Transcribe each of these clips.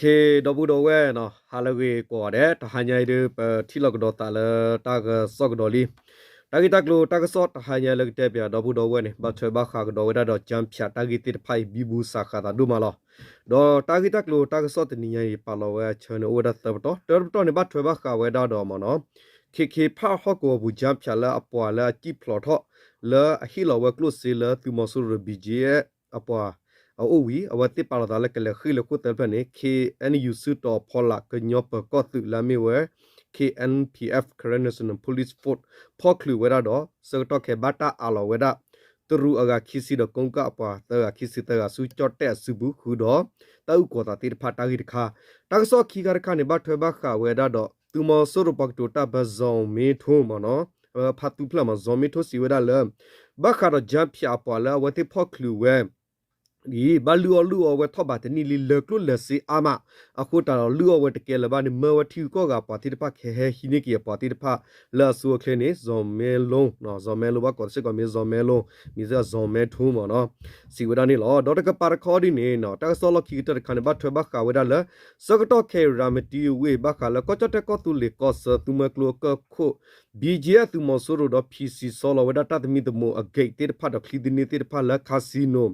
ဒီပုၢ်ဒီဝဲၢ်နီၤ ဟါလၢအဂ့ၤကိးဂၤဒဲး, တဟါညါအံၤဒုး ပထံၣ်လိာ်ကဒီးသးလၢတၢ်ကစီၣ်ကဒီးလံ. တၢ်ဂ့ၢ်တၢ်ကျိၤတၢ်ကစီၣ်တဟါညါလၢကတဲပၠးဒီပုၢ်ဒီဝဲၢ်န့ၣ် ဘၣ်ထွဲဘၣ်ဃးကဒီးဝဲဒၣ်ဒီး ကၠၣ်ဖၠး တၢ်ဂ့ၢ်သ့ၣ်တဖၣ်အံၤ ဘံဘူစးဃာ်သးဒိၣ်မးလီၤ. ဒီးတၢ်ဂ့ၢ်တၢ်ကျိၤတၢ်ကစီၣ်တနံၤညါအံၤ ပာ်လီၤဝဲအဆၢန့ၣ် အိၣ်ဝဲဒၣ်သၢပတီၢ်, တၢတပတီၢ်န့ၣ် ဘၣ်ထွဲဘၣ်ဃးဝဲဒၣ်ဒီးမ့ၢ်နီၤ ခ့ခ့ဖၣ်ဟီၣ်ကဝီၤပူၤ ကၠၣ်ဖၠးလၢအပှၤလၢအစံၣ်ဖျိးထီၣ် လၢအဟ့ၣ်လီၤဝဲကျိၣ်စ့လၢသုးမီၤစိရိၤဒီး ဘံကၠ့အပှၤအအိၣ်ဝံၤ အဝဲသ့ၣ်ပာ်လီၤသးလၢကလဲၤဃ့ၢ်လၢခိၣ်သၢဖျၢၣ်န့ၣ် ခ့ၣ်အဲၣ်ယူၣ် စုတီၤဖီလာ် ကညီပၢၤကီၢ်သုးလၢအမ့ၢ်ဝဲ ခ့ၣ်အဲၣ်ပီၣ်အဲၣ် Karen National Police Force ဖီၣ်ချုးဝဲဒၣ်ဒီး ဆၢကတီၢ်ခဲအံၤဘၣ်တၢ်အးလီၤဝဲဒၣ် တရူးအဂၤခံဆံဒီး ကိကၣ်အပှၤသၢဂၤခံဆံသၢဂၤဆူကၠီၣ်တဲၣ်အစုပူၤ ဃုာ်ဒီးတၢ်အုၣ်ကီၤသးသ့ၣ်တဖၣ်တၢ်ဂ့ၢ်တခါ, တၢ်ကစီၣ်ခံခါတခါန့ၣ် ဘၣ်ထွဲဘၣ်ဃးဝဲဒၣ်ဒီး သုးမီၤစိရိၤပှၤကတိၤတၢ် ပၢၤစီၤမ့ထိမ့ၢ်နီၤ ဖါသူဖျၢၣ်မ့ၢ် စီၤမ့ထိစံးဝဲဒၣ်လၢ ဘၣ်ဃးဒီးကၠၣ်ဖၠးအပှၤလၢအဝဲသ့ၣ်ဖီၣ်ချုးဝဲ အံၤ ဘၣ်လုၢ်အီၣ်လုၢ်အီဝဲထီၣ်ဘးတနံၣ်လံ လၢာ်ကျိၣ်လၢာ်စ့အါမး, အဃိသတးဒီးလုၢ်အီၣ်ဝဲတကဲလၢၤဘၣ်န့ၣ် မၢဝဲထံဂုၤကီၢ်ဂၤပှၤသ့ၣ်တဖၣ် ကဟဲဟံးန့ၢ်က့ၤအပှၤသ့ၣ်တဖၣ်လၢအဆိအချ့န့ၣ် စီၤမဲလိ စီၤမဲလိ ဘၣ်ကိးစ့ၢ်ကီးမ့ၢ်စီၤမဲလိ မံၤစ့ၢ်ကီးစီၤမဲထိမ့ၢ်နီၤ စံးဝဲဒၣ်န့ၣ်လီၤ. ဒီးတကပၤတခီဒ်န့ၣ်နီၤ တၢ်ကစီၣ်လီၢ်ခံကတၢၢ်တခါန့ၣ် ဘၣ်ထွဲဘၣ်ဃးဝဲဒၣ်လၢ ဆၢကတီၢ်ခဲအံၤ ရၤမတံဝ့ၢ် ဘၣ်ဃးလၢကီၢ်ကၠီၣ်တဲၣ်ကီၢ်သူလ့ၤကီၢ်ဆၢ သုးမီၤကျိၤအကၢၢ်ခိၣ် ဘံကၠ့အသုးမီၤစိရိၤဒီး ဖံစံၤ ဆီလီၤဝဲဒၣ်တၢ်သမံသမိးအဂိတ်သ့ၣ်တဖၣ်ဒီးချံသန့သ့ၣ်တဖၣ်လၢ casino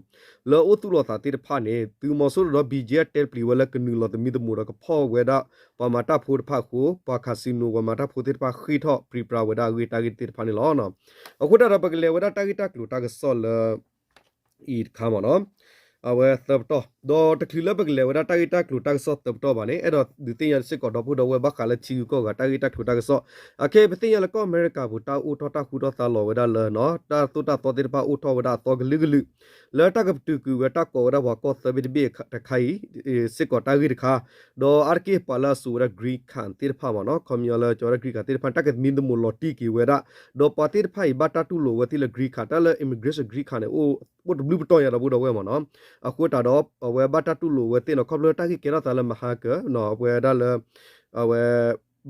လၢအအိၣ်သူၣ်လီၤသးသ့ၣ်တဖၣ်န့ၣ် သုးမီၤစိရိၤဒီး ဘံကၠ့ တဲပျံၤဝဲလၢကနုာ်လီၤသမံသမိးဒီးကဖီၣ်ဝဲဒၣ် ပှၤမၤတၢ်ဖိတဖၣ်အဃိ ပှၤ casino ပှၤမၤတၢ်ဖိသ့ၣ်တဖၣ်ဃ့ၢ်ထီၣ်ပြံပြါဝဲဒၣ်အဂ့ၢ်တၢ်ဂ့ၢ်သ့ၣ်တဖၣ်န့ၣ်လီၤ. အဃိသတးဒီးပကလဲၤဝဲဒၣ်တၢ်ဂ့ၢ်တၢ်ကျိၤတၢ်ကစီၣ်လၢ အံၤတခါမ့ၢ်နီၤ အဝဲသၢပတီၢ် ဒီးတချုးလၢပကလဲၤဝဲဒၣ်တၢ်ဂ့ၢ်တၢ်ကျိၤတၢ်ကစီၣ်သၢပတီၢ်ဘၣ်န့ၣ် အဲၣ်ဒိးဒုးသ့ၣ်ညါစ့ၢ်ကီးဒီပုၢ်ဒီဝဲၢ်ဘၣ်ဃးလၢထံဂုၤကီၢ်ဂၤတၢ်ဂ့ၢ်တၢ်ကျိၤတၢ်ကစီၣ် အခဲအံၤ ပသ့ၣ်ညါလၢကီၢ်အမဲရကၤပူၤ တၢ်အိၣ်ထီၣ်တၢ်ဃူထီၣ်သါလီၤဝဲဒၣ်လၢ တၢ်သိၣ်တၢ်သီသ့ၣ်တဖၣ်အိၣ်ထီၣ်ဝဲဒၣ်အသီကလုာ်ကလုာ် လၢတၢ်ကပတုာ်ကွံာ်ဝဲတၢ်ကိးဝဲဒၣ်ပှၤကီၢ်သၢဘ့ၣ်တဘ့ၣ်တခါအံၤ စ့ၢ်ကီးတၢ်ဂ့ၢ်တခါ ဒီးအါတက့ၢ်ပှၤလၢအစိာ်ဝဲဒၣ် green card သ့ၣ်တဖၣ်မ့ၢ်နီၤ ခီပညီလၢကၠီဝဲဒၣ် green card သ့ၣ်တဖၣ် တၢ်ကသမံသမိးလီၤတံၢ်က့ၤဝဲဒၣ် ဒီးပှၤသ့ၣ်တဖၣ်အံၤ ဘၣ်တၢ်တူၢ်လိာ်ဝဲသ့ၣ်လၢ green card တၢ်လၢ immigration green card န့ၣ် အိၣ်တဘျုးပတီၢ်ညါဒီပုၢ်ဒီဝဲၢ်မ့ၢ်နီၤ အဃိသတးဒီး အဝဲဘၣ်တၢ်တူၢ်လိာ်ဝဲသ့ၣ်နီၤ ခီဖျိတၢ်ဂ့ၢ်ကဲထီၣ်သးလၢမဟါကၢၤ အဝဲဒၣ်လၢ အဝဲ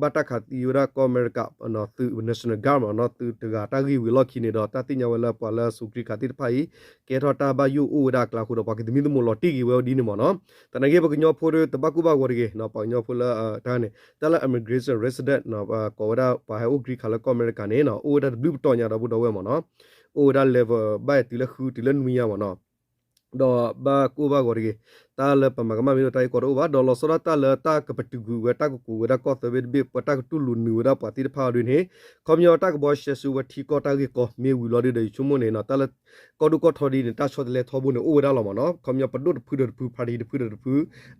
ဘၣ်တၢ်ခးသံဝဲဒၣ်ကီၢ်အမဲရကၤ သုး National Guard မ့ၢ်နီၤ သုးတဂၤတၢ်ဂ့ၢ်ဝံၤလီၢ်ခံန့ၣ်ဒီး တၢ်သ့ၣ်ညါဝဲလၢပှၤလၢအစိာ် green card သ့ၣ်တဖၣ်အံၤ ကဲထီၣ်တၢ်ဘၣ်ယိၣ်အိၣ်ဝဲဒၣ်အကျါအဃိဒီး ပှၤကသမံသမိးလီၤတံၢ်က့ၤဝဲဒ်န့ၣ်မ့ၢ်နီၤ သနာ်က့ ပှၤကညီဖိဒီးတဘၣ်ကိၢ်ဘၣ်ဂီၤတဂ့ၤ ပှၤကညီဖိလၢတၢ်န့ၣ် တၢ်လၢ immigration resident ကိးဝဲဒၣ်ပှၤဟဲအိၣ် green card လၢကီၢ်အမဲရကၤန့ၣ် အိၣ်ဝဲဒၣ်တဘျုးပတီၢ်ညါဒီပုၢ်ဒီဝဲၢ်မ့ၢ်နီၤ အိၣ်ဝဲဒၣ် level ဘၣ်ယၤတုၤလၢဃုတုၤလၢနွံညါမ့ၢ်နီၤ ဒီးဘၣ်ကိၢ်ဘၣ်ဂီၤတဂ့ၤ တၢ်လၢပမၤကမၣ်မ့ၢ်ဒိၣ်တၢ်ဂ့ၢ်ကီတအိၣ်ဘၣ် ဒီးလီၤဆီဒၣ်တၢ်လၢတၢ်ကပတုာ်ကွံာ်ဝဲတၢ်ကကိးဝဲဒၣ်ကီၢ်သၢဘ့ၣ်တဘ့ၣ် ပှၤတၢ်ကတူၢ်လိာ်နုာ်ဝဲဒၣ်ပှၤသ့ၣ်တဖၣ်အီၤဒ်န့ၣ် ခီပညီတၢ်ကဘှီရှဲဆူဝဲထံကီၢ်တၢ်ဂ့ၢ်ကီမ့ၢ်ဝံၤလီၤဒုးဒီး ယဆိကမိၣ်န့ၣ် တၢ်လၢကီၢ်ဒိၣ်ကီၢ်ထီဒ်န့ၣ် တၢ်ဆီတလဲထီဘိန့ၣ် အိၣ်ဝဲဒၣ်လီၤမ့ၢ်နီၤ ခီပညီပဒိၣ်တဖုဒီးတဖု party တဖုဒီးတဖု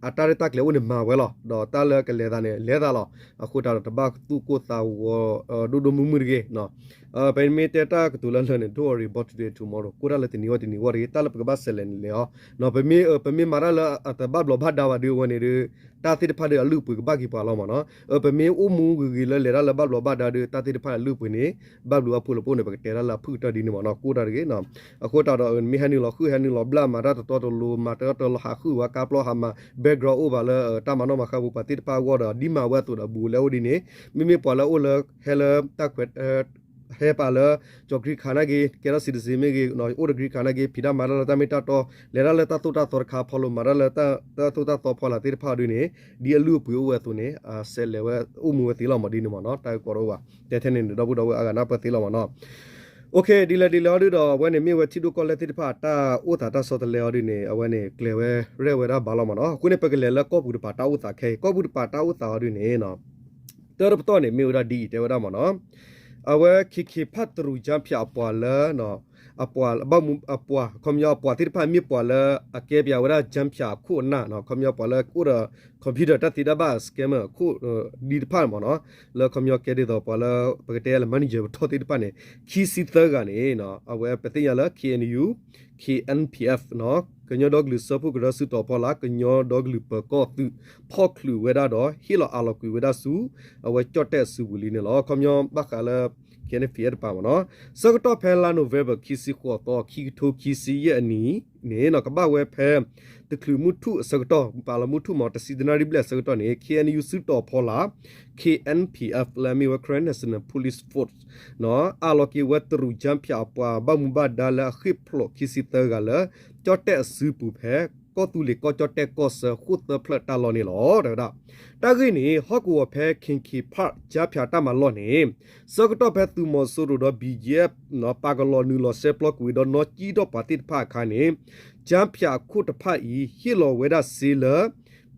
အတၢ်ရဲၣ်တၢ်ကျဲၤအိၣ်န့ၣ်မၤဝဲလီၤ ဒီးတၢ်လၢကလဲၤသးန့ၣ် လဲၤသးလီၤ အဃိသတးဒီးတဘၣ်သူၣ်ကိၢ်သးဂီၤ ဒိၣ်ဒိၣ်မုၢ်မုၢ်တဂ့ၤ ပမ့ၢ်တဲတၢ်ကတိၤလၢလၢန့ၣ် don't worry about today tomorrow ကိၢ်တၢ်လၢတနံၤဂီၢ်တနံၤဂီၢ်တဂ့ၤ တၢ်လၢပကဘၣ်ဆဲးလဲၤန့ၣ်လဲၤအီၤ ပမ့ၢ် ပမ့ၢ်မၤတၢ်လၢအတဘၣ်ဘျီးဘၣ်ဒါဘၣ်ဒုးအဝဲန့ၣ်ဒီး တၢ်သ့ၣ်တဖၣ်ဒီးအလုၢ်အပှ့ၤကဘၣ်က့ၤပှၤလီၤမ့ၢ်နီၤ ပမ့ၢ်အိၣ်မူဂ့ၤဂ့ၤလၢလဲၤတၢ်လၢဘၣ်ဘျီးဘၣ်ဒါဒီး တၢ်သ့ၣ်တဖၣ်အလုၢ်အပှ့ၤန့ၣ် ဘၣ်ဘျုးဘၣ်ဖှိၣ်လၢပအိၣ်န့ၣ် ပကတဲတၢ်လၢအဖုၣ်ကတၢၢ်ဒ်န့ၣ်မ့ၢ်နီၤ ကိၢ်တၢ်တဂ့ၤ အဃိသတးဒီး မ့ၢ်ဟဲနုာ်လီၤဃုာ်ဟဲနုာ်လီၤဘျၣ်မၤတၢ်တတီတလိၤ မၤတၢ်တလီၤဟးဃုာ်ဝဲကါပျီဟးမၤ background အိၣ်ဘၣ်လၢ တၢ်မၤနီၣ်မၤဃါပူၤပှၤသ့ၣ်တဖၣ်အဂီၢ်ဒီး ဒ်မၤဝဲအသိးဒီးဘူးလဲၣ်အိၣ်ဒ်န့ၣ် မ့မ့ၢ်ပှၤလၢအိၣ်လၢ ဟဲလၢတၢ်ခွဲး ဟဲပာ်လၢ ကၠီ green card နာ်က့ ကဲထီၣ် citizen မ့ၢ်ဂ့ၤ အိၣ်ဒီး green card နာ်က့ ဖံးတၢ်မၤတၢ်လၢတၢ်မ့ၢ်တၢ်တီ လဲၤတၢ်လၢတၢ်သိၣ်တၢ်သီတခါ ဖီလိာ်မၤတၢ်လၢတၢ်သိၣ်တၢ်သီဖီလာ်သ့ၣ်တဖၣ်ဒ်န့ၣ် ဒ်အလုၢ်အပှ့ၤအိၣ်ဝဲအသိးန့ၣ် ဆဲးလဲၤဝဲအိၣ်မူဝဲသ့လီၤမ့ၢ်ဒ်န့ၣ်မ့ၢ်နီၤ တၢ်ဂ့ၢ်ကီတအိၣ်ဘၣ် တဲထဲန့ၣ်န့ၣ် ဒီပုၢ်ဒီဝဲၢ်အါဂၤနၢ်ပၢၢ်သ့လီၤမ့ၢ်နီၤ ဒ်လဲၣ်ဒ်လဲၣ်အီၤဒုးဒီး အဝဲန့ၣ်မ့ၢ်ဝဲထံဒိၣ်ကီၢ်လဲၢ်သ့ၣ်တဖၣ် တၢ်အိၣ်သးတၢ်ဆီတလဲအီၤဒုးန့ၣ် အဝဲန့ၣ် ကျဲၤဝဲရဲၣ်ဝဲဒၣ်ဘၣ်လီၤမ့ၢ်နီၤ အဃိန့ၣ် ပကလဲၤလၢကီၢ်ပူၤတပၤတၢ်အိၣ်သးခဲအံၤ ကီၢ်ပူၤတပၤတၢ်အိၣ်သးအီၤဒုးန့ၣ် တၢ်တပတီၢ်န့ၣ် မ့ၢ်ဝဲဒၣ်ဒ်အံၤတဲဝဲဒၣ်မ့ၢ်နီၤ အဝဲ ခ့ခ့ဖၣ်တရူး ကၠၣ်ဖၠး အပှၤလၢ အပှၤ အပှၤ ခီပညီအပှၤသ့ၣ်တဖၣ်မ့ၢ်ပှၤလၢအကဲပၠးဝဲဒၣ် ကၠၣ်ဖၠး အခိၣ်အနၢ် ခီပညီပှၤလၢအိၣ်ဒီး computer တၢ်သ့တၢ်ဘၣ် scammer အခိၣ် ဒ်တဖၣ်မ့ၢ်နီၤ လၢခီပညီကဲဒ်သိးပှၤလၢ ပကတဲလၢ manager ပတီၢ်သ့ၣ်တဖၣ်န့ၣ် ခံဆံသၢဂၤန့ၣ် အဝဲပသ့ၣ်ညါလၢ K N U K N P F ကညီဒီကလုာ်စၢဖှိၣ်ကရၢစုတီၤဖီလာ် ကညီဒီကလုာ်ပၢၤကီၢ်သုး ဖီၣ်ချုးဝဲဒၣ်ဒီး ဟ့ၣ်လီၤအးလီၤကွံာ်ဝဲဒၣ်ဆူ အဝဲကၠီၣ်တဲၣ်အစုပူၤလံန့ၣ်လီၤ. ခီပညီဘၣ်ဃးလၢ K N P F တပၤမ့ၢ်နီၤ ဆၢကတီၢ်ဖဲလါ November ခံဆံဃိးသီ ခံကထိခံဆံယဲၢ်အနံၣ်န့ၣ် ကဘၣ်ဝဲဖဲ တချုးမုၢ်ထူၣ်အဆၢကတီၢ် ပာ်လီၤမုၢ်ထူၣ်မ့ၢ် တဆံတနၣ်ရံၣ်ဘျဲၣ်အဆၢကတီၢ်န့ၣ် K N U စုတီၤဖီလာ် K N P F လၢအမ့ၢ်ဝဲ Karen National Police Force အးလီၤက့ၤဝဲတရူး ကၠၣ်ဖၠး အပှၤဘၣ်မူဘၣ်ဒါလၢအဃ့ၢ်ဖျိးခံဆံသၢဂၤလၢ ကၠီၣ်တဲၣ်အစုပူၤဖဲ ကီၢ်သူလ့ၤကီၢ်ကၠီၣ်တဲၣ်ကီၢ်ဆၢ ဃိၣ်သၢဖျၢၣ်တၢ်လီၢ်န့ၣ်လီၤ. တဲဝဲဒၣ် တၢ်ဂ့ၢ်န့ၣ် ဟီၣ်ကဝီၤဖဲ Khimki Park ကၠါဖၠးတၢ်မၤလီၢ်န့ၣ် ဆၢကတီၢ်ဖဲသုးမီၤစိရိၤဒီး ဘံၣ်ကၠံၣ်အဲၣ် ပာ်ကလီၤနုာ်လီၤစဲပျီကွံာ်ဒီး နီၣ်ကံၣ်ထီၣ်ပှၤသ့ၣ်တဖၣ်အခါန့ၣ် ကၠါဖၠးအခိၣ်တဖၣ်အံၤ ဟ့ၣ်လီၤဝဲဒၣ်စ့လၢ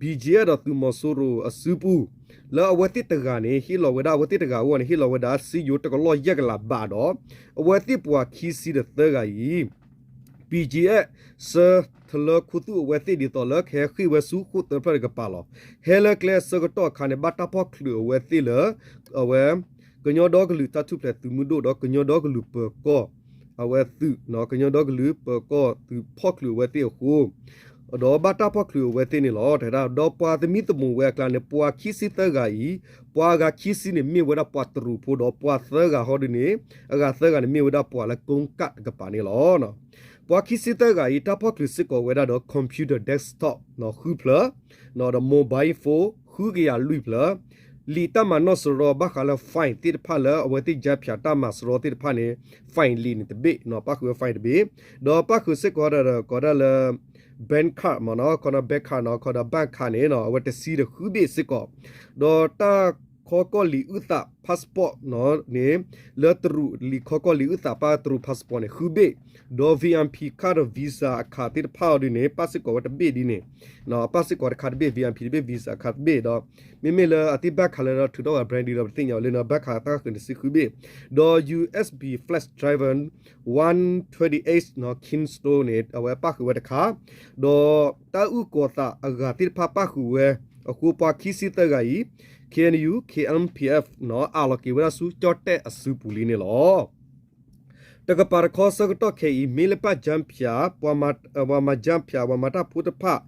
ဘံၣ်ကၠံၣ်အဲၣ် ဒီးသုးမီၤစိရိၤအစုပူၤ လၢအဝဲသ့ၣ်တဂၤန့ၣ် ဟ့ၣ်လီၤဝဲဒၣ် အဝဲသ့ၣ်တဂၤအဂီၢ်န့ၣ် ဟ့ၣ်လီၤဝဲဒၣ်စ့ယိၤတကလီၢ်ယဲၢ်ကလးဘးဒီး အဝဲသ့ၣ်ပှၤခံဆံဒီးသၢဂၤအံၤ ဘံၣ်ကၠံၣ်အဲၣ် ဆှၢထလၢခူသူၣ်အဝဲသ့ၣ်ဒ်သိးလၢကဟဲဃ့ၢ်ဝဲဆူဃိၣ်သၢဖျၢၣ်တကပၤလီၤ. ဟဲလၢကျဲအဆၢကတီၢ်အခါန့ၣ် ဘၣ်တၢ်ဖီၣ်ချုးအဝဲသ့ၣ်လၢ အဝဲ ကညီဒီကလုာ်တၢ်ထူၣ်ဖျဲးသုးမုၢ်ဒိၣ်ဒီး ကညီဒီကလုာ်ပၢၤကီၢ် အဝဲသုး ကညီဒီကလုာ်ပၢၤကီၢ်သုးဖီၣ်ချုးအဝဲသ့ၣ်အဃိ ဒီးဘၣ်တၢ်ဖီၣ်ချုးအဝဲသ့ၣ်န့ၣ်လီၤ. တဲဒၣ် ဒီးပှၤသမံသမိးဝဲအကျါန့ၣ် ပှၤခံဆံသၢဂၤအံၤ ပှၤအဂၤခံဆံန့ၣ် မ့ၢ်ဝဲဒၣ်ပှၤတရူးဖိဒီး ပှၤသၢဂၤဟီဒ်န့ၣ် အဂၤသၢဂၤန့ၣ် မ့ၢ်ဝဲဒၣ်ပှၤလၢကိကၣ်တကပၤန့ၣ်လီၤ. ပှၤခံဆံသၢဂၤအံၤ တၢ်ဖီၣ်ချုးစ့ၢ်ကီးဝဲဒၣ်ဒီး computer desktop ဃုဖျၢၣ် ဒီး mobile phone ဃုကယၤလွံၢ်ဖျၢၣ် လံာ်တၢ်မၤနီၣ်စရီဘၣ်ဃးလၢ file သ့ၣ်တဖၣ်လၢအဝဲသ့ၣ်ကၠါဖၠးတၢ်မၤစရီသ့ၣ်တဖၣ်န့ၣ် file လံာ်န့ၣ်တဘ့ၣ် ပၣ်ဃုာ်ဝဲ file တဘ့ၣ် ဒီးပၣ်ဃုာ်စ့ၢ်ကီးဒီး ကိးဒၣ်လၢ bank card မ့ၢ်နီၤ ခီဒီး bank card နီၤ ခီဒီး bank card န့ၣ် အဝဲတဆံဒီးဃုဘ့ၣ်စ့ၢ်ကီး ဒီးတၢ်ခီကီၢ်လံာ်အုၣ်သး passport န့ၣ် လၢတရူးလံာ်ခီကီၢ်လံာ်အုၣ်သးပၣ်တရူး passport န့ၣ် ဃုဘ့ၣ် ဒီး VIP card ဒီး Visa အခးသ့ၣ်တဖၣ်အီၤဒ်န့ၣ် ပၣ်စ့ၢ်ကီးဝဲတဘ့ၣ်ဒ်န့ၣ် ပၣ်စ့ၢ်ကီးတခါတဘ့ၣ် VIP တဘ့ၣ် Visa အခးတဘ့ၣ်ဒီး မ့မ့ၢ်လၢအသ့ၣ် bank card လၢဒီးထုးထီၣ်ဝဲ brand ဒီးပသ့ၣ်ညါဝဲလၢ bank card တၢ်ဃုာ်န့ၣ်တဆံဃုဘ့ၣ် ဒီး USB flash drive one twenty-eight Kingston န့ၣ် အဝဲပၣ်ဃုာ်ဝဲတခါ ဒီးတၢ်အုၣ်ကီၤသးအဂၤသ့ၣ်တဖၣ်ပၣ်ဃုာ်ဝဲ အဃိပှၤခံဆံသၢဂၤအံၤ KNU KNPF အးလီၤက့ၤဝဲဒၣ်ဆူကၠီၣ်တဲၣ်အစုပူၤလံန့ၣ်လီၤ. တကပၤတခီဆၢကတီၢ်ခဲအံၤ မ့ၢ်လၢပၣ်ကၠါဖၠး ပှၤမၤကၠါဖၠး ပှၤမၤတၢ်ဖိတဖၣ်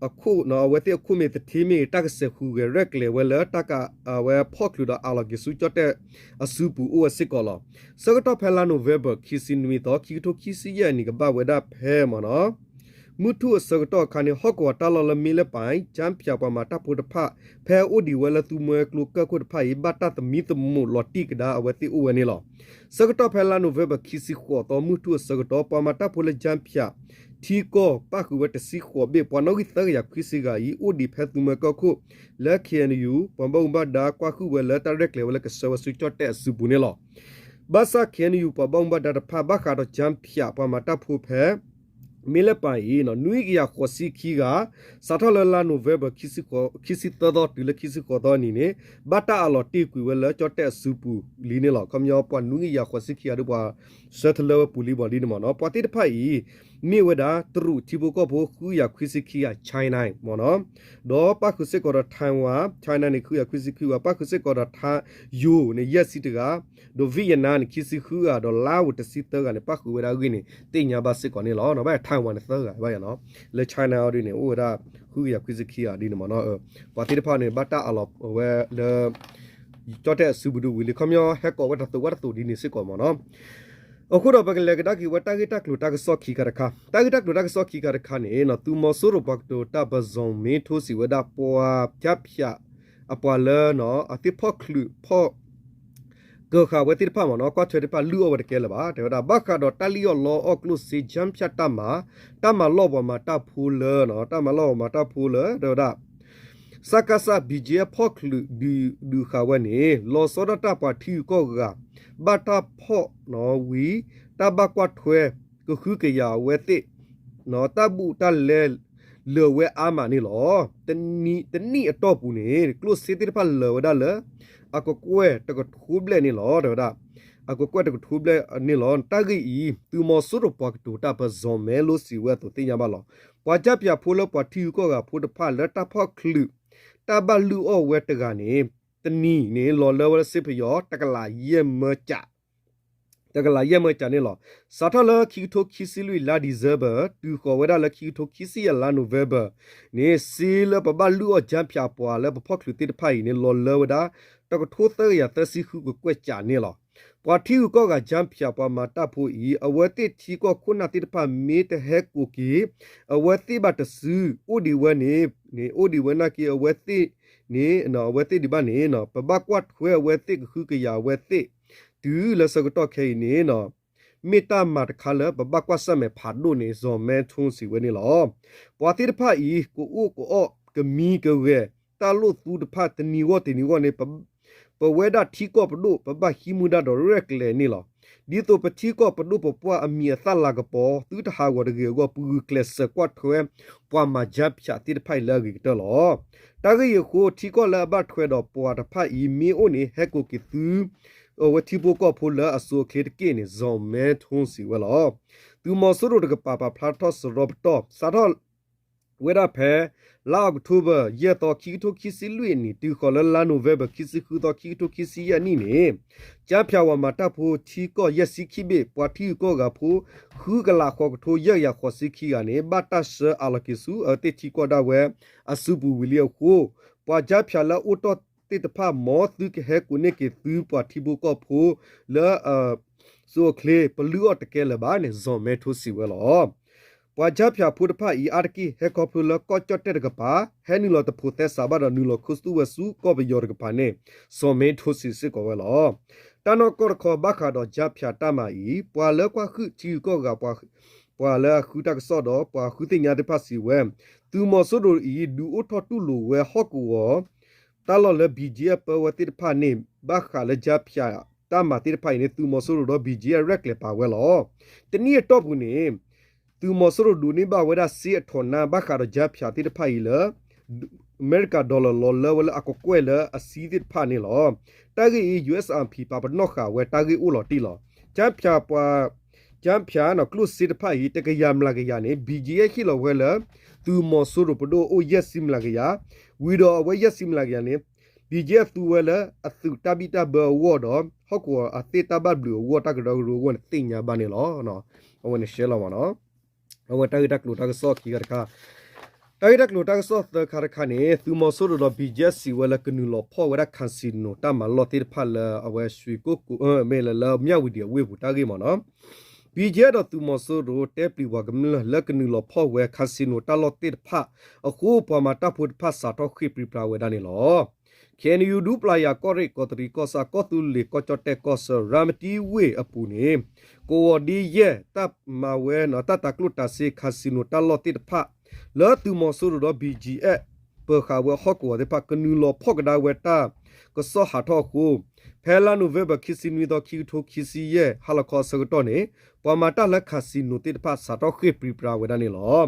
အခိၣ် အဝဲသ့ၣ်အခိၣ်မ့ၢ်သထ့မ့ၢ်ဂ့ၤ တၢ်ကစဲးဃုာ်ဂဲၤရဲၣ်ကျဲၤဝဲလၢတၢ်က အဝဲဖီၣ်ချုးဒီးအးလီၤက့ၤဆူကၠီၣ်တဲၣ်အစုပူၤအိၣ်ဝဲစ့ၢ်ကီးလီၤ. ဆၢကတီၢ်ဖဲလါနိၣ်ဝ့ဘၢၣ် ခံဆံနွံသီ ခံကထိခံဆံယဲၢ်နံၣ် ကဘၣ်ဝဲဒၣ်ဖဲမ့ၢ်နီၤ မုၢ်ထူၣ်အဆၢကတီၢ်အခါန့ၣ် ဟီၣ်ကဝီၤတၢ်လီၢ်လၢမ့ၢ်လၢပၣ် ကၠါဖၠး ပှၤမၤတၢ်ဖိတဖၣ် ဖဲအိၣ်ဒံးဝဲလၢသူမွဲကျိကၢၢ်ခိၣ်တဖၣ်အံၤ ဘၣ်တၢ်သမံသမိးလီၤတံၢ်ကဒါအဝဲသ့ၣ်အိၣ်ဝဲန့ၣ်လီၤ. ဆၢကတီၢ်ဖဲလါနိၣ်ဝ့ဘၢၣ် ခံဆံဃိးသီ မုၢ်ထူၣ်အဆၢကတီၢ် ပှၤမၤတၢ်ဖိလၢကၠါဖၠး ထံကီၢ်ပၣ်ဃုာ်ဝဲတဆံဃိးဘ့ၣ် ပှၤနီၣ်ဂံၢ်သၢကယၤခွံဆံဂၤအံၤ အိၣ်ဒံးဖဲသူမွဲကၢၢ်ခိၣ် လၢ KNU ပှၤဘၣ်မူဘၣ်ဒါကွၢ်ဟုၣ်ဝဲလၢတၢ်ရဲၣ်ကျဲၤဝဲလၢကဆှၢဝဲဆူကၠီၣ်တဲၣ်အစုပူၤန့ၣ်လီၤ. ဘၣ်ဆၣ် KNU ပှၤဘၣ်မူဘၣ်ဒါတဖၣ် ဘၣ်ဃးဒီးကၠါဖၠး ပှၤမၤတၢ်ဖိဖဲ မ့ၢ်လၢပၣ်အံၤ နွံကယၤဃိးဆံခံဂၤ စးထီၣ်လၢလါနိၣ်ဝ့ဘၢၣ် ခံဆံသၢသီတုၤလၢခံဆံဃိးသီအနံၤန့ၣ် ဘၣ်တၢ်အးလီၤတ့ၢ်ကွံာ်ဝဲလၢကၠီၣ်တဲၣ်အစုပူၤလံန့ၣ်လီၤ. ခီပညီ ပှၤနွံကယၤဃိးဆံခံဂၤဒီးပှၤဆၢထလၢဝဲပူၤလံဘၣ်လံန့ၣ်မ့ၢ်နီၤ ပှၤသ့ၣ်တဖၣ်အံၤ မ့ၢ်ဝဲဒၣ်တရူးထံဖိကီၢ်ဖိဃုကယၤခွံဆံခံဂၤ China မ့ၢ်နီၤ ဒီးပၣ်ဃုာ်စ့ၢ်ကီးဒီး Taiwan China န့ၣ် ဃုကယၤခွံဆံခံဂၤ ပၣ်ဃုာ်စ့ၢ်ကီးဒီး ယိၤန့ၣ် ယဲၢ်ဆံတဂၤ ဒီး Vietnam န့ၣ် ခံဆံဃုဂၤ ဒီး Laos တဆံသၢဂၤန့ၣ် ပၣ်ဃုာ်ဝဲဒၣ်အဂ့ၢ်န့ၣ် သ့ၣ်ညါဘၣ်စ့ၢ်ကီးန့ၣ်လီၤ. ဘၣ် Taiwan န့ၣ်သၢဂၤဘၣ်ယၤနီၤ လၢ China အီၤဒ်န့ၣ် အိၣ်ဝဲဒၣ်ဃုကယၤခွံဆံခံဂၤဒ်န့ၣ်မ့ၢ်နီၤ ပှၤသ့ၣ်တဖၣ်န့ၣ် ဘၣ်တၢ်အးလီၤဝဲလၢ ကၠီၣ်တဲၣ်အစုပူၤဒုးဝံၤလံ ခီပညီဟဲကိးဝဲတၢ်သိးဝဲတၢ်သိးဒ်န့ၣ်စ့ၢ်ကီးမ့ၢ်နီၤ အဃိဒီးပကလဲၤကဒါက့ၤဝဲတၢ်ဂ့ၢ်တၢ်ကျိၤတၢ်ကစီၣ်ခံခါတခါ တၢ်ဂ့ၢ်တၢ်ကျိၤတၢ်ကစီၣ်ခံခါတခါန့ၣ် သုးမီၤစိရိၤပှၤကတိၤတၢ် ပၢၤစီၣ်မ့ထိစံးဝဲဒၣ်ပှၤကၠါဖၠး အပှၤလၢ အသ့ၣ်ဖီၣ်ချုးဖီၣ် ကၢၤဃာ်ဝဲသ့ၣ်တဖၣ်မ့ၢ်နီၤ ကွၢ်ထွဲသ့ၣ်တဖၣ်လုၢ်အီၣ်ဝဲတကဲလၢၤဘၣ် တဲဝဲဒၣ် ဘၣ်ဃးဒီးတၢ်လံၣ်အီၣ်လီအီၣ်ကျိၣ်စ့ ကၠါဖၠးတၢ်မၤ တၢ်မၤလီၢ်ပှၤမၤတၢ်ဖိလၢ တၢ်မၤလီၢ်ပှၤမၤတၢ်ဖိလၢ တဲဝဲဒၣ် စကစ BGF ဖီၣ်ချုးဒုးဃာ်ဝဲန့ၣ် လီၤဆီဒၣ်တၢ်ပှၤထံဂုၤကီၢ်ဂၤ ဘၣ်တၢ်ဖီၣ်ဝံၤ တၢ်ဘၣ်ကွၢ်ထွဲ ကဟုကယာ်အဝဲသ့ၣ် တၢ်ဘူးတၢ်လဲ လၢာ်ဝဲအါမးန့ၣ်လီၤ. တနံၣ်အတီၢ်ပူၤန့ၣ် ကျိၣ်စ့သ့ၣ်တဖၣ်လၢာ်ဝဲဒၣ်လၢ အကကွဲၢ်တကထိဘျဲၣ်န့ၣ်လီၤ တဲဝဲဒၣ် အကကွဲၢ်တကထိဘျဲၣ်န့ၣ်လီၤ. တၢ်ဂ့ၢ်အံၤ သုးမီၤစိရိၤပှၤကတိၤတၢ် ပၢၤစီၣ်မ့ထိစံးဝဲအသိးသ့ၣ်ညါဘၣ်လီၤ. ပှၤကၠါဖၠးဖိလၢပှၤထံဂုၤကီၢ်ဂၤဖိတဖၣ်လၢတၢ်ဖီၣ်ချုး တၢ်ဘၣ်လုၢ်အီၣ်ဝဲတဂၤန့ၣ် တနံၤန့ၣ် လီၤလၢဝဲလၢစ့ပယီၤ တကလးယဲၢ်မၢကၠး တကလးယဲၢ်မၢကၠးန့ၣ်လီၤ. စးထီၣ်လၢခံကထိခံဆံလွံၢ် လါ December တုၤဃီၤဝဲဒၣ်လၢခံကထိခံဆံယဲၢ် လါ November န့ၣ် စ့လၢပဘၣ်လုၢ်အီၣ်ကၠါဖၠးပှၤလၢပဖီၣ်ချုးသ့ၣ်တဖၣ်အံၤန့ၣ် လီၤလၢဝဲဒၣ် တကထိသၢကယၤသၢဆံဃုကကွဲၢ်ကၠးန့ၣ်လီၤ. ပှၤထံဂုၤကီၢ်ဂၤကၠါဖၠးပှၤမၤတၢ်ဖိအံၤ အဝဲသ့ၣ်ထံကီၢ်ခိၣ်နၢ်သ့ၣ်တဖၣ်မ့ၢ်တဟဲကိးက့ၤ အဝဲသ့ၣ်ဘၣ်တစု အိၣ်ဒံးဝဲန့ၣ် အိၣ်ဒံးဝဲနာ်က့ အဝဲသ့ၣ်န့ၣ် အဝဲသ့ၣ်ဒံးဘၣ်န့ၣ် ပဘၣ်ကွၢ်ထွဲအဝဲသ့ၣ် ကဟုကယာ်အဝဲသ့ၣ် တုၤလၢဆၢကတီၢ်ခဲအံၤန့ၣ် မ့ၢ်တၢ်မၤတခါလၢပဘၣ်ကွၢ်ဆၢၣ်မဲာ်ဖးဒိၣ်န့ၣ် စီၤမဲထိစံးဝဲန့ၣ်လီၤ. ပှၤသ့ၣ်တဖၣ်အံၤ ကအိၣ်ကအိး ကမံကဂဲၤ တၢ်လိၣ်သူတဖၣ်တနံၤဂီၢ်တနံၤဂီၢ်န့ၣ် ပဝဲဒၣ်ထံကီၢ်ပဒိၣ် ပဘၣ်ဟံးမူဒါဒီးရဲၣ်ကျဲၤန့ၣ်လီၤ. ဒ်သိးပထံကီၢ်ပဒိၣ်ပပှၢ်အမံၤအသၣ်လၤကပီၤ သုတဟးဂီၤတဂ့ၤအဂီၢ် ပဂုာ်ကျဲးစၢးကွၢ်ထွဲ ပှၤမၤကၠါဖၠးသ့ၣ်တဖၣ်အံၤလၢအဂ့ၤကတၢၢ်လီၤ. တၢ်ဂ့ၢ်အံၤအဃိ ထံကီၢ်လၢအဘၣ်ထွဲဒီးပှၤတဖၣ်အံၤ မ့ၢ်အိၣ်န့ၣ် ဟဲကိးက့ၤသု အဝဲထံဖိကီၢ်ဖိလၢအစိၤအချ့တက့ၢ်န့ၣ် စီၤမဲထိစံးဝဲလီၤ. သုးမီၤစိရိၤတကပၤ ပာ်ဖျါထီၣ်စရီပတီၢ် စးထီၣ် ဝဲဒၣ်ဖဲ လါအီးကထိဘၢၣ် ယဲၢ်သီ ခံကထိခံဆံလွံၢ်အနံၤ တုၤဃီၤလၢလါနိၣ်ဝ့ဘၢၣ် ခံဆံဃုသီ ခံကထိခံဆံယဲၢ်နံၣ်န့ၣ် ကၠါဖၠးဝၤမၤတၢ်ဖိထံကီၢ် ယဲၢ်ဆံခံဘ့ၣ် ပှၤထံဂုၤကီၢ်ဂၤဖိ ဃုကလးဃိးကထိ ယဲၢ်ကယၤဃိးဆံခံဂၤန့ၣ် ဘၣ်တၢ်ဆှၢအလီၤက့ၤဆူအဝဲသ့ၣ်ထံကီၢ်ဒၣ်ဝဲအစုပူၤဝံၤလံအဃိ ပှၤကၠါဖၠးလၢအအိၣ်တ့ၢ်သ့ၣ်တဖၣ် မ်သုကဟဲကိးန့ၢ်က့ၤသုပှၤထံဖိကီၢ်ဖိလၢ စိၤအချ့ ပလုၢ်အီၣ်တကဲလၢၤဘၣ်န့ၣ် စီၤမဲထိစံးဝဲလီၤ. ပှၤကၠါဖၠးဖိတဖၣ်အံၤ အါတက့ၢ် ဟဲခီဖျိလၢကီၢ်ကၠီၣ်တဲၣ်တကပၤ ဟဲနုာ်လီၤတဖိးသဲစးဘၣ်ဒီးနုာ်လီၤခူသူၣ်ဝဲဆူကီၢ်ပယီၤတကပၤန့ၣ် စီၤမဲထိစံးစ့ၢ်ကီးဝဲလီၤ. တၢ်နီၢ်ကီၢ်တခီ ဘၣ်ဃးဒီးကၠါဖၠးတၢ်မၤအံၤ ပှၤလၢကွၢ်ဟုၣ်ထံဂုၤကီၢ်ဂၤ ပှၤလၢအဃုတၢ်ကစီၣ်ဒီး ပှၤဃုသ့ၣ်ညါသ့ၣ်တဖၣ်စံးဝဲ သုးမီၤစိရိၤအံၤ ဒုးအိၣ်ထီၣ်တူၢ်လိာ်ဝဲဟီၣ်ကဝီၤ တၢ်လီၢ်လၢ ဘံၣ်ကၠံအၣ် ပၢဝဲသ့ၣ်တဖၣ်န့ၣ် ဘၣ်ဃးလၢကၠါဖၠးတၢ်မၤသ့ၣ်တဖၣ်အံၤန့ၣ် သုးမီၤစိရိၤဒီး ဘံၣ်ကၠံအၣ် ရဲၣ်ကျဲၤပာ်ဝဲလီၤ. တနံၣ်အတီၢ်ပူၤန့ၣ် သုးမီၤစိရိၤဒိးန့ၢ်ဘၣ်ဝဲဒၣ်စ့အထီၣ်နါ ဘၣ်ဃးဒီးကၠါဖၠးသ့ၣ်တဖၣ်အံၤလၢ အမဲရကၤ dollar လီၤလၢဝဲလၢအကကွဲၢ်လၢအဆံသ့ၣ်တဖၣ်န့ၣ်လီၤ. တၢ်ဂ့ၢ်အံၤ ယူၣ်အ့ၣ်အၣ်ပံၤ ပာ်ပနီၣ်ဃာ်ဝဲတၢ်ဂ့ၢ်အိၣ်လီၤတံၢ်လီၤ. ကၠါဖၠးပှၤ ကၠါဖၠးန့ၣ် ကျိၣ်စ့တဖၣ်အံၤ တကယၤမျးကယၤန့ၣ် ဘံၣ်ကၠံအၣ် ဟ့ၣ်လီၤဝဲလၢ သုးမီၤစိရိၤပဒိၣ်အိၣ်ယဲၢ်ဆံမျးကယၤ, ဝံၤဒီးအဝဲယဲၢ်ဆံမျးကယၤန့ၣ် ဘံၣ်ကၠံအၣ် သူဝဲလၢအသုးတၢ်ဘံၣ်တၢ်ဘၢအဂီၢ်ဒီး ဟီၣ်ကဝီၤအသ့ၣ်တၢ်ဘၣ်ဘျုးအဂီၢ် တၢ်ကရၢကရိအဂီၢ်န့ၣ် သ့ၣ်ညါဘၣ်န့ၣ်လီၤ. အဝဲန့ၣ်ရှဲလီၤမးနီၤ. အဝဲတၢ်ဂ့ၢ်တၢ်ကျိၤတၢ်ကစီၣ်ခံခါတခါ, တၢ်ဂ့ၢ်တၢ်ကျိၤတၢ်ကစီၣ်သၢခါတခါန့ၣ် သုးမီၤစိရိၤဒီး ဘံၣ်ကၠံအၣ် စံးဝဲလၢကနုာ်လီၤဖီၣ်ဝဲဒၣ် casino တၢ်မၤလီၢ်သ့ၣ်တဖၣ်လၢအဝဲ ရွှေကုက္ကို မ့ၢ်လၢ လၢမၠၣ်ဝတံၤအဝ့ၢ်ပူၤတၢ်ဂ့ၢ်မးနီၤ. ဘံၣ်ကၠံအၣ် ဒီးသုးမီၤစိရိၤတဲပျံၤပှၤကမျၢၢ်လၢကနုာ်လီၤဖီၣ်ဝဲ casino တၢ်လီၢ်သ့ၣ်တဖၣ်အဃိ ပှၤမၤတၢ်ဖိတဖၣ်စးထီၣ်ဃ့ၢ်ပြံပြါဝဲဒၣ်န့ၣ်လီၤ. ခ့ၣ်အဲၣ်ယူၣ် ဒူပျၢ်ယၤ ကီၢ်ရ့ၣ် ကီးတရံးကီၢ်ဆၣ် ကီၢ်သူလ့ၤ ကီၢ်ကၠီၣ်တဲၣ်ကီၢ်ဆၢ ရၤမတံဝ့ၢ်အပူၤန့ၣ် ကဝီၤဒ့ယဲၢ် တၢ်မၤဝဲ တၢ်တၤကျိၣ်တၤစ့ casino တၢ်လီၢ်သ့ၣ်တဖၣ် လၢသုးမီၤစိရိၤဒီး ဘံၣ်ကၠံအၣ် ပၢၤဃာ်ဝဲဟီၣ်ကဝီၤသ့ၣ်တဖၣ် ကနုာ်လီၤဖီၣ်ကဒါဝဲတၢ်ကစီၣ်ဟးထီၣ်အဃိ ဖဲလါနိၣ်ဝ့ဘၢၣ် ခံဆံနွံသီ ခံကထိခံဆံယဲၢ် ဟါလီၤခီအဆၢကတီၢ်န့ၣ် ပှၤမၤတၢ်လၢ casino သ့ၣ်တဖၣ် စးထီၣ်ဃ့ၢ်ပြံပြါဝဲဒၣ်န့ၣ်လီၤ.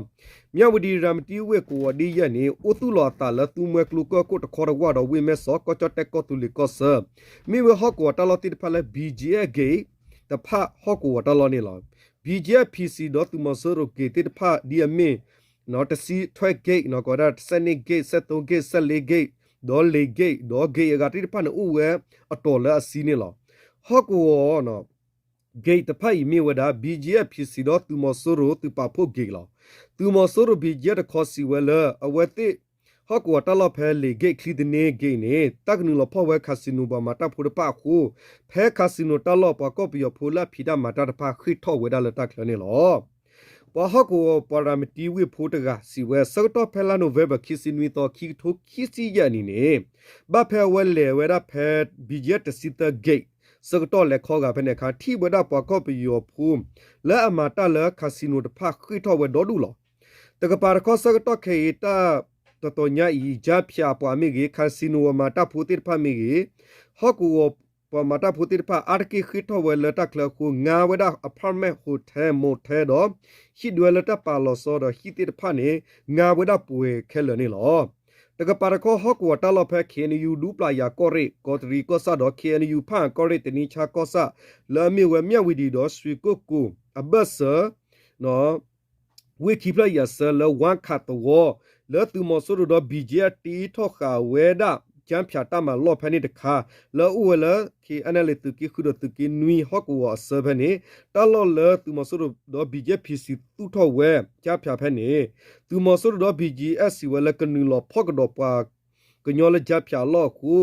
မၠၣ်ဝတံၤ ရၤမတံဝ့ၢ် ကဝီၤဒ့ယဲၢ်န့ၣ် အိၣ်သူၣ်လီၤအသးလၢသူမွဲကျိကၢၢ်ခိၣ်တခီတဝၢ်ဒီး ဝ့ၢ်မဲၢ်စီး ကီၢ်ကၠီၣ်တဲၣ် ကီၢ်သူလ့ၤကီၢ်ဆၢ မ့ၢ်ဝဲဟီၣ်ကဝီၤတၢ်လီၢ်သ့ၣ်တဖၣ်လၢ ဘံၣ်ကၠံအၣ် gate တဖၣ်ဟီၣ်ကဝီၤတၢ်လီၢ်န့ၣ်လီၤ. ဘံၣ်ကၠံအၣ် PC ဒီးသုးမီၤစိရိၤ gate သ့ၣ်တဖၣ်ဒ်အမ့ၢ် တဆံထွဲ gate ကီးဝဲဒၣ် ဆယ့်နှစ် gate ဆယ့်သုံး gate ဆယ့်လေး gate ဒီး လေး gate ဒီး gate အဂၤသ့ၣ်တဖၣ်န့ၣ် အိၣ်ဝဲအတီၤလၢအဆံန့ၣ်လီၤ. ဟီၣ်ကဝီၤ gate တဖၣ်အံၤမ့ၢ်ဝဲဒၣ် ဘံၣ်ကၠံအၣ် PC ဒီးသုးမီၤစိရိၤသုးပာ်ဖှိၣ် gate လီၤ. သုးမီၤစိရိၤ ဘံၣ်ကၠံအၣ် တခီစံးဝဲလၢ အဝဲသ့ၣ် ဟီၣ်ကဝီၤတၢ်လီၢ်ဖဲ လေး gate ချံတန့ gate န့ၣ် တၢ်ကနုာ်လီၤဖီၣ်ဝဲ casino ပှၤမၤတၢ်ဖိတဖၣ်အဃိ ဖဲ casino တၢ်လီၢ် ပှၤကီၢ်ပယီၤဖိလၢအဖံးတၢ်မၤတၢ်တဖၣ် ဃ့ၢ်ထီၣ်ဝဲဒၣ်လၢတၢ်ချၢန့ၣ်လီၤ. ပှၤဟီၣ်ကဝီၤ ပှၤရၤမတံဝ့ၢ်ဖိတဂၤစံးဝဲ ဆၢကတီၢ်ဖဲလါနိၣ်ဝ့ဘၢၣ် ခံဆံနွံသီ ခံကထိခံဆံယဲၢ်အနံၤန့ၣ် ဘၣ်ဖဲအဝဲလဲၤဝဲဒၣ်ဖဲ ဘံၣ်ကၠံအၣ် တဆံသၢ gate ဆၢကတီၢ်လဲၤခီဂာ်ဖဲန့ၣ်အခါ ထံၣ်ဝဲဒၣ်ပှၤကီၢ်ပယီၤဖိ လၢအမၤတၢ်လၢ casino တဖၣ်ဃ့ၢ်ထီၣ်ဝဲဒီဒူၣ်လီၤ. တကပၤတခီဆၢကတီၢ်ခဲအံၤ တၢ်တတီၤညါအံၤ ကၠါဖၠးပှၤမ့ၢ်ဂ့ၤ casino ပှၤမၤတၢ်ဖိသ့ၣ်တဖၣ်မ့ၢ်ဂ့ၤ ဟီၣ်ကဝီၤပှၤမၤတၢ်ဖိသ့ၣ်တဖၣ် အါတက့ၢ်ဃ့ၢ်ထီၣ်ဝဲလၢတၢ်ချၢအဃိ ငါဝဲဒၣ် apartment, hotel, motel ဒီး ဟံၣ်ဒွဲလၢတၢ်ပာ်လီၤဆီဒီးဟံၣ်သ့ၣ်တဖၣ်န့ၣ် ငါဝဲဒၣ်ပှဲၤခဲလၢာ်န့ၣ်လီၤ. တကပၤတခီဟီၣ်ကဝီၤတၢ်လီၢ်ဖဲ ခ့ၣ်အဲၣ်ယူၣ် ဒူပျၢ်ယၤကီၢ်ရ့ၣ် ကီးတရံးကီၢ်ဆၣ်ဒီး ခ့ၣ်အဲၣ်ယူၣ် ဖၣ်အၣ်ကီၢ်ရ့ၣ် တနံဆါကီၢ်ဆၣ် လၢအမ့ၢ်ဝဲမၠၣ်ဝတံၤဒီး ရွှေကုက္ကို အဘၢၣ်စၢၤ ဝ့ၢ်ခံဖျၢၣ်အံၤအဆၢလၢ ဝါခးသဝီ လၢသုးမီၤစိရိၤဒီး ဘံၣ်ကၠံအၣ် တ့ထီၣ်ဃာ်ဝဲဒၣ် ကၠါဖၠးတၢ်မၤလီၢ်ဖဲန့ၣ်တခါ လၢအအိၣ်ဝဲလၢ KNLA သုးက့ဃုဒီးသုးက့နွံဟီၣ်ကဝီၤအဆၢဖဲန့ၣ် တၢ်လီၢ်လၢသုးမီၤစိရိၤဒီး ဘံၣ်ကၠံအၣ် PC သူၣ်ထီၣ်ဝဲ ကၠါဖၠးဖဲန့ၣ် သုးမီၤစိရိၤဒီး ဘံၣ်ကၠံအၣ် စံးဝဲလၢကနုာ်လီၤဖီၣ်ကဒီးပှၤကညီလၢကၠါဖၠးအလီၢ်အဃိ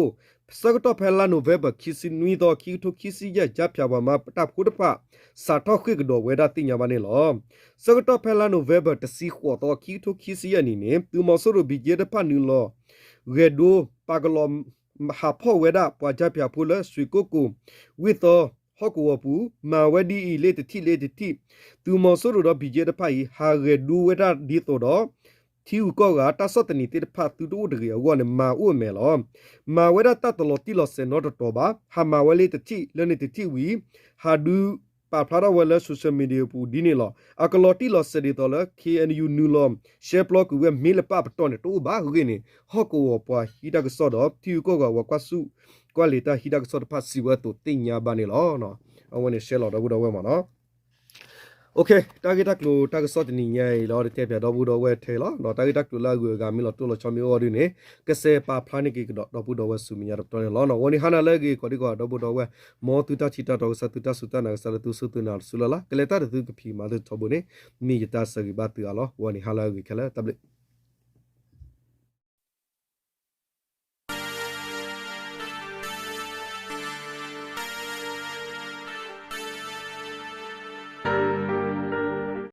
ဆၢကတီၢ်ဖဲလါနိၣ်ဝ့ဘၢၣ် ခံဆံနွံသီ ခံကထိခံဆံယဲၢ် ကၠါဖၠးပှၤမၤတၢ်ဖိတဖၣ် စးထီၣ်ဃ့ၢ်ကဒီးဝဲဒၣ်သ့ၣ်ညါဘၣ်န့ၣ်လီၤ. ဆၢကတီၢ်ဖဲလါနိၣ်ဝ့ဘၢၣ် တဆံဃိးသီ ခံကထိခံဆံယဲၢ်နံၣ်န့ၣ် သုးမီၤစိရိၤ ဘံၣ်ကၠံအၣ် တဖၣ်နုာ်လီၤ ဂဲၤဒိ ပာ်ကလီၤဟးဖီၣ်ဝဲဒၣ်ပှၤကၠါဖၠးဖိလၢ ရွှေကုက္ကို ဝ့ၢ်သီ ဟီၣ်ကဝီၤပူၤ မၤဝဲဒ်အံၤလၢတထံၣ်လၢတထံၣ်, သုးမီၤစိရိၤဒီး ဘီကၠ့ တဖၣ်အံၤ ဟးဂဲၤဒိဝဲဒၣ်ဒ်သိးဒီး ထံဂုၤကီၢ်ဂၤ တၢ်ဆီၣ်သနံးသ့ၣ်တဖၣ် သုတအိၣ်တဂ့ၤအဂီၢ်န့ၣ် မၤအိၣ်အမဲာ်လီၤ. မၤဝဲဒၣ်တၢ်တလီၤတံၢ်လီၤဆဲးနီတတီၤဘၣ်, ဟးမၤဝဲလၢတထံၣ်လၢန့ၣ်တထံၣ်ဝံၤ ဟးဒုးပာ်ဖျါထီၣ်ဝဲလၢ social media အပူၤဒ်န့ၣ်လီၤ. အကလီၤတံၢ်လီၤဆဲးဒ်သိးလၢ KNU နုာ်လီၤ ရှဲပျီကွံာ်ဝဲမ့ၢ်လၢပၢ်ပတီၢ်န့ၣ် တအိၣ်ဘၣ်အဂ့ၢ်န့ၣ် ဟီၣ်ကဝီၤပှၤဟံးတၢ်ကစီၣ်ဒီး ထံဂုၤကီၢ်ဂၤ ပှၤကွၢ်ဆူၣ်ကွၢ်လ့ၤတၢ်ဟံးတၢ်ကစီၣ်တဖၣ် စံးဝဲအသိးသ့ၣ်ညါဘၣ်န့ၣ်လီၤ. အဝဲန့ၣ် ရှဲလီၤ ဒီပုၢ်ဒီဝဲၢ်မးနီၤ. တၢ်ဂ့ၢ်တၢ်ကျိၤတၢ်ကစီၣ်တနံၤညါအံၤလီၤ တတဲပၠးဒီပုၢ်ဒီဝဲၢ်ထဲလီၤ. တၢ်ဂ့ၢ်တၢ်ကျိၤလၢအဂုၤအဂၤ မ့ၢ်လီၤတိၢ်လီၤဆီ မ့ၢ်အိၣ်အီၤဒ်န့ၣ် ကစဲးပာ်ဖျါန့ၢ်က့ၤကဒီး ဒီပုၢ်ဒီဝဲၢ်ဆူမဲာ်ညါတပတီၢ်န့ၣ်လီၤ. အဝဲန့ၣ် ဟါနၤလၢအဂ့ၤ ကိးဒံကီး ဒီပုၢ်ဒီဝဲၢ် မ်သုတၢ်ထံၣ်တၢ်တီကစၢ် သုတၢ်စူၢ်တၢ်နာ်ကစၢ်လၢသုစူၢ်သုနာ်တစူၢ်လၢ်လၢ် ကလဲၤတၢ်ဒီးသုကဖံးမၤသုထီဘိန့ၣ် မ့ၢ်ယတၢ်ဆၢဂ့ၤဘၣ်သုအါလီၤ. အဝဲန့ၣ် ဟါလၢအဂ့ၤခဲလၢာ် တၢ်ဘျုး